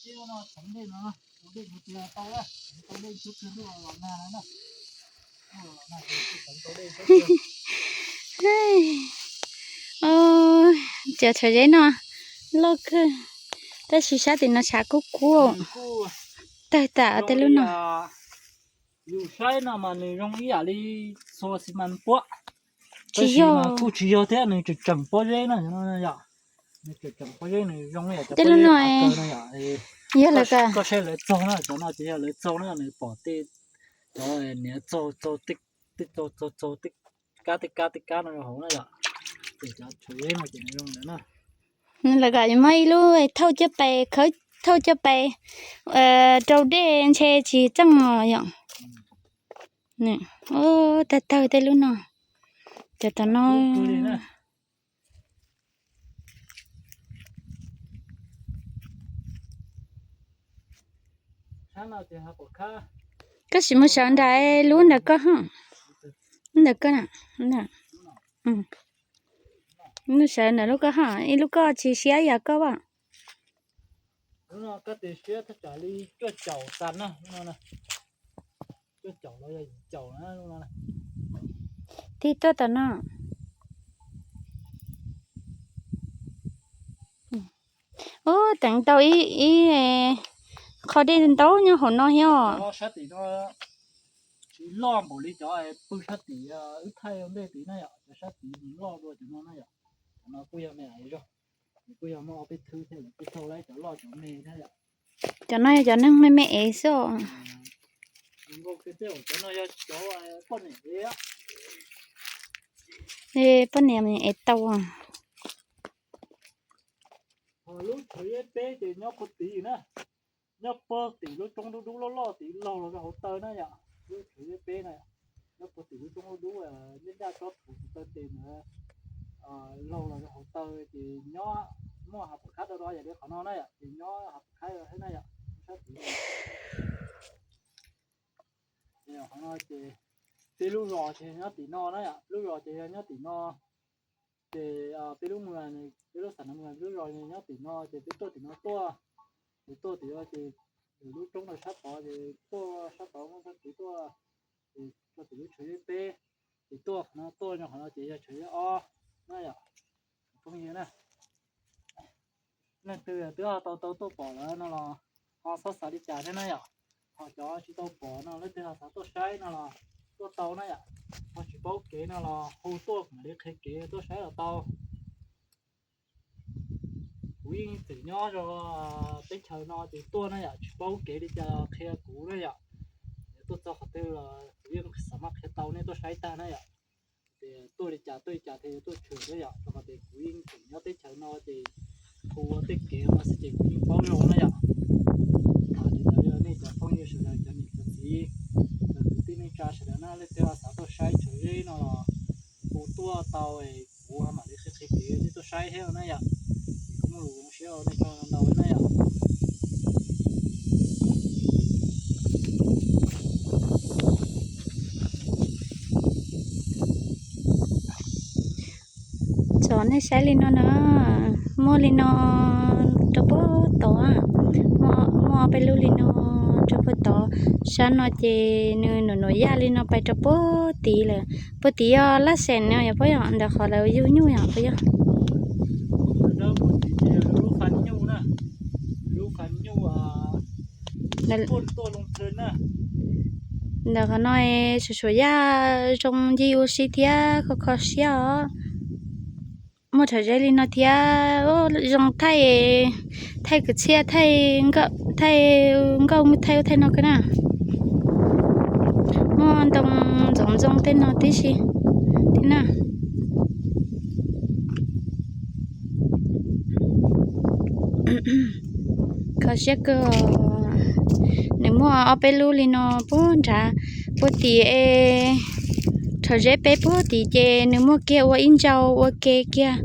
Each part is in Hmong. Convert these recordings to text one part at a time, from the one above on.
Cov tshav zeb no loj kawg, tab sis sab tim no tshav kub kub, tawg tas tej lub no. Yus saib no mas nws zoo ib yam li txhua xi mas puab, tab sis mas kuj tsis yog thiab, nws tseem tseem pob zeb na, nws tseem tseem pob zeb, nws zoo ib yam cov pob zeb no, yog lawv, koj saib lawv txaug na, cov no ces yog lawv txaug na, nws pom tej cov niam txaug txaug tej, tej txaug txaug txaug tej kab tej kab tej kab no rau hauv na yom, ces cov tshav zeb no ces nws zoo ntawd na. Lawv kom muab ib lub thauj coj pais, khawb thauj coj pais rau dej ntshe tsis txeej os yom. Tawg tawg tej lub no, cov tom no. Koj sim mus sawv nram lub ntawm koj, ntawm koj, mus sawv ntawm lub koj, ib lub koj tsis siab yam koj as. Lub no koj tes siab thaj tsam li cuaj caum xas na, lub no cuaj caum los yog yim caum na lub no. Tig tuaj tom no. Ub, teev tau ib, ib qho dej ntau nyob hauv no thiab os. Sab tim no tsis loj npaum li cov pw sab tim wb thaij ua ntej tid na yom, cov sab tid nws loj dua cov no na yom. Cov no kuj yog me zog, kuj yog muaj ob peb thwb thiab, kuj thauj laib cov loj cov me thiab yom. Cov no yog cov neeg me me ev xwb os. Poj niam ev tau. Ho lub tshav zeb peb ces nyob puag tim na, nyob puag tim lub roob dub dub loj loj tid laug los rau hauv taw na yom. Lub tshav zeb peb na, nyob puag tim lub roob dub dub, nyob ncaj tsob txhuv taw tes ntawd, laug los rau hauv taw ces nyob, muaj hav pam khab do do yam li qhov no na yom, ces nyob hav pam khab thiab na yom, sab tid. Qhov no ces peb lub zos ces nyob tim no na yom, lub zos ces yog nyob tim no. Ces peb lub, peb lub xam no, peb lub zos nyob tim no ces peb tuaj tim no tuaj, ces tuaj tim no ces lub roob no sab tod ces tuaj sab tod muaj txoj kev tuaj, ces tuaj tim lub tshav zeb peb, ces tuaj qhov no tuaj nyob qhov no ces yog tshav zeb ob na yom. Phooj ywg na, leej twg twb ho tau tau tuaj pom lawm no los ho txhob xav li cas thiab na yom. Ho cov tsis tau pom no leej twg ho xav tuaj saib no los tuaj tau na yom. Ho tsis paub kev no los hu tuaj mam li qhia kev tuaj saib los tau. Kuv yeej tseem nyob zos teb chaws no ces tuaj na yom, tsis paub kev li cas qhia kuv na yom. Yog tuaj txog qhov twg los kuv yeej xav maj qhia tau nej tuaj saib tag na yom. Ces tuaj li cas tuaj li cas thiaj yuav tuaj tshwm thiab yom, rau qhov tias kuv yeej tseem nyob teb chaws no ces hu ua tej kev no xwb ces kuv yeej paub zoo na yom. Tham li ntawd yog nej cov phooj ywg sawv daws, cov niam cov txiv, cov kwv tij neej tsa sawv daws na, leej twg xav tuaj saib tshav zeb no los hu tuaj tau, kuv mam li qhia qhia kev nej tuaj saib thiab na yom. Kuv muaj lus zoo siab ua nej tsaug ntau na yom. Tsom nej saib li no na, muaj li no rau puag tod, muaj ob peb lub li no rau puag tod. Sab no ces nws nuam nuam yaj li no pais rau puag tid lawm. Puag tid yog laj seem no yog puas yog ntawm qhov lawv yug nyuj yog puas yog? Ntawm qhov no suam suam yaj zoo ncig ua si thiab kho kho siab os. Muaj tshav zeb li no thiab zoo thaij, thaij kwv txhiaj, thaij nkauj, thaij ub thaij no kawg na. Muaj ntoo ntxoov ntxoo tej no tib si thiab na. Kho siab kawg. Nws muaj ob peb lub li no puag nrad, puag tim, tshav zeb peb puag tim ces nws muaj kiag ua ib ntsau ua ke kiag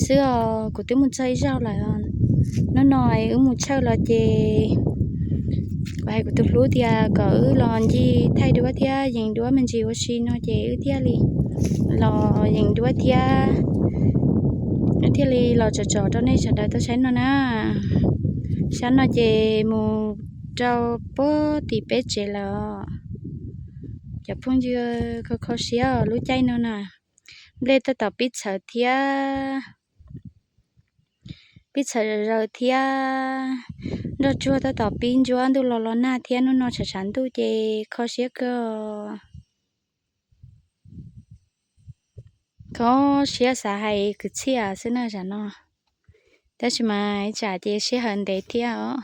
xwb os. Kuv twb mus txog ib zaug lawm. Hnub no wb mus tshawj los ces kuv hais kuv tus hlub tias kom wb los ncig thaij duab thiab yees duab me ntsis ua si no ces wb thiaj li los yees duab thiab, wb thiaj li los tsom tsom rau nej sawv daws tau saib no na. Sab no ces mus rau puag tim peb tsev lawm. Cov phooj ywg, kho kho siab lub caij no na, nplej tab tom pib txhawv thiab, pib txhawv zaws thiab, nroj tsuag tab tom pib ntsuab ntuj los los nag thiab, hnub no tshav tshav ntuj ces kho siab kawg. Kho siab xav hais kwv txhiaj xwb na zam no, tab sis mas tsam ces sij hawm ntev thiab os.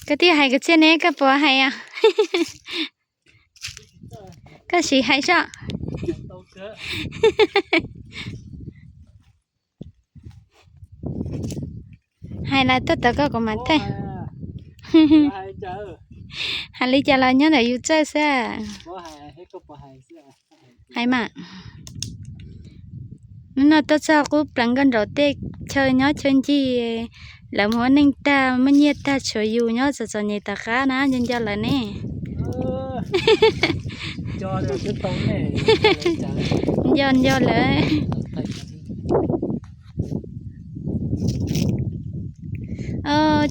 Koj twb hais kwv txhiaj ne, koj puas hais? Koj sim hais soj. Hais lawm tuaj tau koj kuv mam thaij. Hais li cas los nyob ntawm yus txawj xwb. Hais mas. Hnub no tuaj txog qub pleev nkauj nraug tej chaw nyob chaw ncig, lawv mus ua neej tag muaj nyiaj tag tshuav yus nyob txom txom nyem tom qab na, nco nco lawv ne. Nco nco lawv.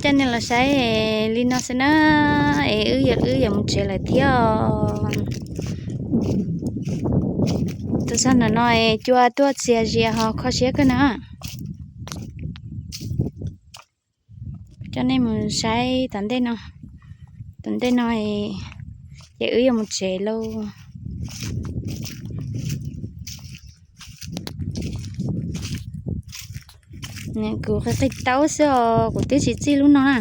Coj nej los saib li no xwb na, es wb yuav, wb yuav mus tsev lawm thiab os. Tuaj txog ntawm no es cua tuaj txias zias ho kho siab kawg na. Coj nej mus saib tom ntej no, tom ntej no ces wb yuav mus tsev lauj. Kuv qi qi taub xwb os, kuv twb tsis txij lub no na.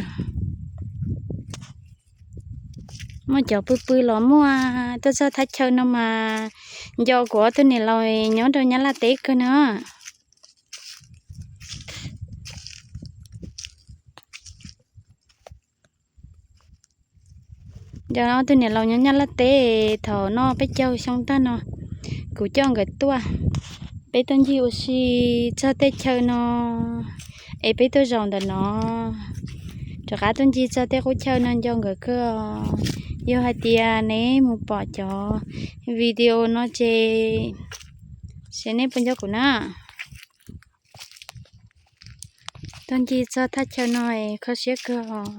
Muaj cov pw pw los muaj, tuaj txog thaj chaw no mas nco kuv ob tug niam laus nyob rau Nyab Laj teb kawg na. Nco ob tug niam laus nyob Nyab Laj teb, thaum no peb caug xyoo tag no kuv coj nkawd tuaj, peb tuaj ncig ua si txog tej chaw no, es peb tuaj zaum ntawm no, rov qab tuaj ncig txog tej qub chaw no nco nkawd kawg. Yog hais tias neb mus pom cov video no ces, ces neb puas nco kuv na. Tuaj ncig txog thaj chaw no es kho siab kawg os.